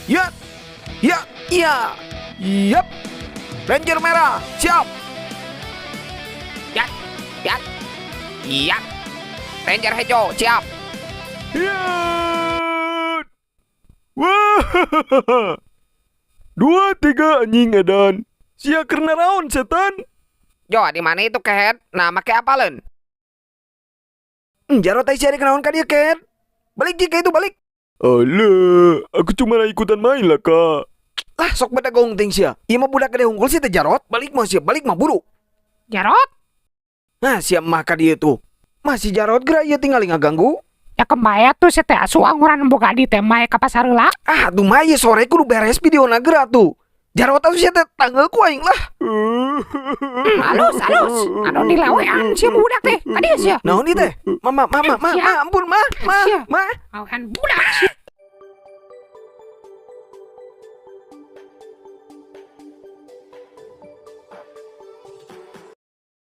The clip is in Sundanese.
Ya. Ya, iya. Yap. Ranger merah, siap. Ya, ya, iya. Ranger hijau, siap. Ya. Wah. Dua tiga anjing edan. Sia keur naraon, setan? Jo, di mana itu, Kehed? Nah, make apa len? Jarot teh sia kenaon ka dieu, Ket? Balik jika itu balik. Alah, aku cuma ikutan main lah, Kak. Lah, sok bedagong ting sia. Ieu mah budak gede hungkul sia teh, Jarot. Balik mah sia, balik mah buru. Jarot. Nah, sia mah ka dieu tuh. Masih Jarot geura ieu tinggal ngaganggu. Ya kembaya tuh sia teh asu anguran boga di teh mae ka pasar heula. Ah, tuh mah ieu sore kudu beres video na geura tuh. Jarot atuh sia teh tanggal ku aing lah. Halus halus. Anu dilawean sia budak teh. Ka dieu sia. Naon ieu teh? Mama, mama, ma, ma, ampun, ma, ma, Sia. ma. Awean budak sia.